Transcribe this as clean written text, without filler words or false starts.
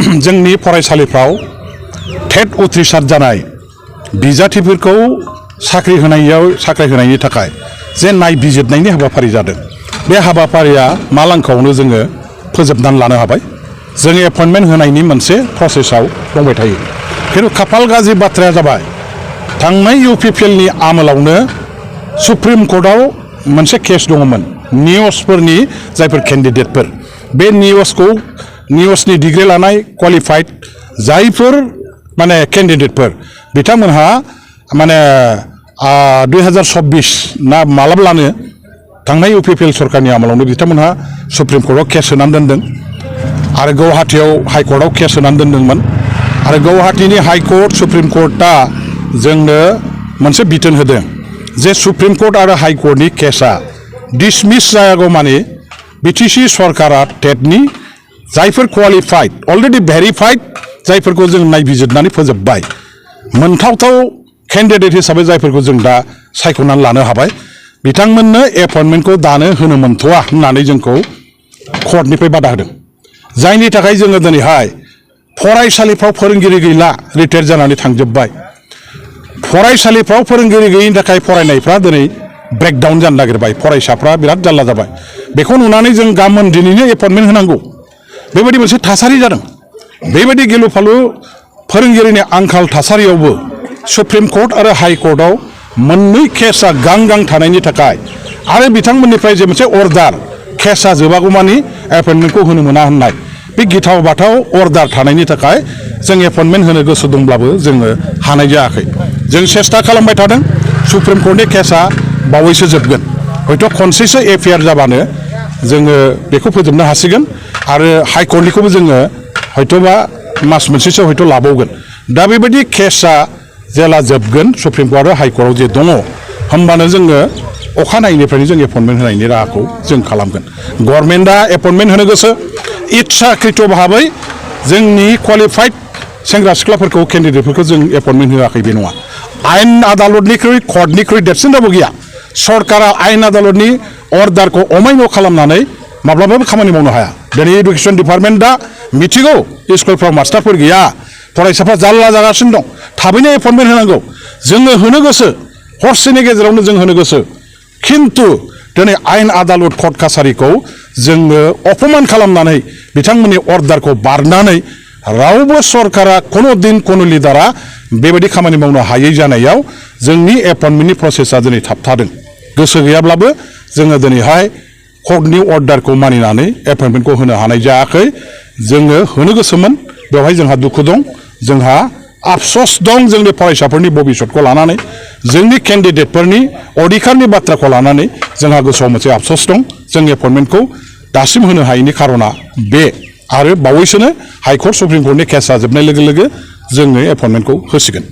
जोंनि फरायसालिफ्राव टेट उथ्रिसार जानाय बिजाथिफोरखौ साख्रि होनायनि थाखाय जे नायबिजिरनायनि हाबाफारि जादों बे हाबाफारिया मालांखावनो जोङो फोजोबनानै लानो हाबाय जों एपइन्टमेन्ट होनायनि मोनसे प्रसेसआव दंबाय थायो खिन्थु खाफाल गाज्रि बाथ्राया जाबाय थांनाय UPPLनि आमोलावनो सुप्रिम कर्टआव मोनसे केस दङमोन निउसफोरनि जायफोर केन्डिडेटफोर बे निउसनि डिग्री लानाय क्वालिफाइड जायफोर माने केन्डिडेटफोर बिथांमोनहा माने 2026 ना मालाब्लानो थांनाय UPPL सरकारनि आमोलावनो बिथांमोनहा सुप्रिम कर्टआव केस होनानै दोनदों आरो गुवाहाटीयाव हाइकर्टआव केस होनानै दोनदोंमोन आरो गुवाहाटीनि हाइकर्ट सुप्रिम कर्टआ जोंनो मोनसे बिथोन होदों जे सुप्रिम कर्ट आरो हाइकर्टनि केसआ डिसमिस जायागौमानि BTC सरकारा टेटनि जायफोर क्वालिफाइड अलरेडि भेरिफाइड जायफोरखौ जों नायबिजिरनानै फोजोबबाय मोनथावथाव केन्डिडेट हिसाबै जायफोरखौ जों दा सायख'नानै लानो हाबाय बिथांमोननो एपइन्टमेन्टखौ दानो होनो मोनथ'वा होननानै जोंखौ कर्टनिफ्राय बादा होदों जायनि थाखाय जोङो दिनैहाय फरायसालिफ्राव फोरोंगिरि गैला रिटायार जानानै थांजोब्बाय फरायसालिफ्राव फोरोंगिरि गैयिनि थाखाय फरायनायफ्रा दिनै ब्रेकडाउन जानो नागिरबाय फरायसाफ्रा बिराद जारला जाबाय बेखौ नुनानै जों गाबोन दिनैनो एपइन्टमेन्ट होनांगौ बेबायदि मोनसे थासारि जादों बेबायदि गिलु फालु फोरोंगिरिनि आंखाल थासारियावबो सुप्रिम कर्ट आरो हाइकर्टआव मोननै केसआ गां थानायनि थाखाय आरो बिथांमोननिफ्राय जे मोनसे अर्डार केसआ जोबागौमानि एपइन्टमेन्टखौ होनो मोना होननाय बे गिथाव बाथाव अर्डार थानायनि थाखाय जों एपइन्टमेन्ट होनो गोसो दंब्लाबो जोङो हानाय जायाखै जों सेस्था खालामबाय थादों सुप्रिम कर्टनि केसआ बावैसो जोबगोन हयथ' खनसेसो FIR जाबानो जोङो बेखौ फोजोबनो हासिगोन आरो हाइकर्टनिखौबो जोङो हयथ'बा मास मोनसेसो हयथ' लाबावगोन दा बेबायदि केसआ जेला जोबगोन सुप्रिम कर्ट आरो हाइकर्टआव जे दङ होमबानो जोङो अखानायैनिफ्रायनो जों एपइन्टमेन्ट होनायनि राहाखौ जों खालामगोन गभर्नमेन्टआ एपइन्टमेन्ट होनो गोसो इच्छाकृत भाबै जोंनि क्वालिफाइड सेंग्रा सिख्लाफोरखौ केन्डिडेटफोरखौ जों एपइन्टमेन्ट होआखै बे नङा आयेन आदालतनिख्रुइ कर्टनिख्रुइ देरसिन रावबो गैया सरकारा आयेन आदालतनि अर्डारखौ अमाय्य खालामनानै माब्लाबाबो खामानि मावनो हाया दिनै एडुकेसन डिपार्टमेन्टआ मिथिगौ स्कुलफ्राव मास्टारफोर गैया फरायसाफ्रा जारला जागासिनो दं थाबैनो एपइन्टमेन्ट होनांगौ जोङो होनो गोसो हरसेनि गेजेरावनो जों होनो गोसो खिन्थु दिनै आयेन आदालत कर्ट कासारिखौ जोङो अपमान खालामनानै बिथांमोननि अर्डारखौ बारनानै रावबो सरकारा कोनो दिन कोनो लिडारा बेबायदि खामानि मावनो हायै जानायाव जोंनि एपइन्टमेन्टनि प्रसेसआ दिनै थाबथादों गोसो गैयाब्लाबो जोङो दिनैहाय कर्टनि अर्डारखौ मानिनानै एपइन्टमेन्टखौ होनो हानाय जायाखै जोङो होनो गोसोमोन बेवहाय जोंहा दुखु दं जोंहा आफसोस दं जोंनि फरायसाफोरनि भबिसतखौ लानानै जोंनि केन्डिडेटफोरनि अधिकारनि बाथ्राखौ लानानै जोंहा गोसोआव मोनसे आफसोस दं जों एपइन्टमेन्टखौ दासिम होनो हायैनि खारना बे आरो बावैसोनो हाइकर्ट सुप्रिम कर्टनि केसआ जोबनाय लोगो लोगो जोङो एपइन्टमेन्टखौ होसिगोन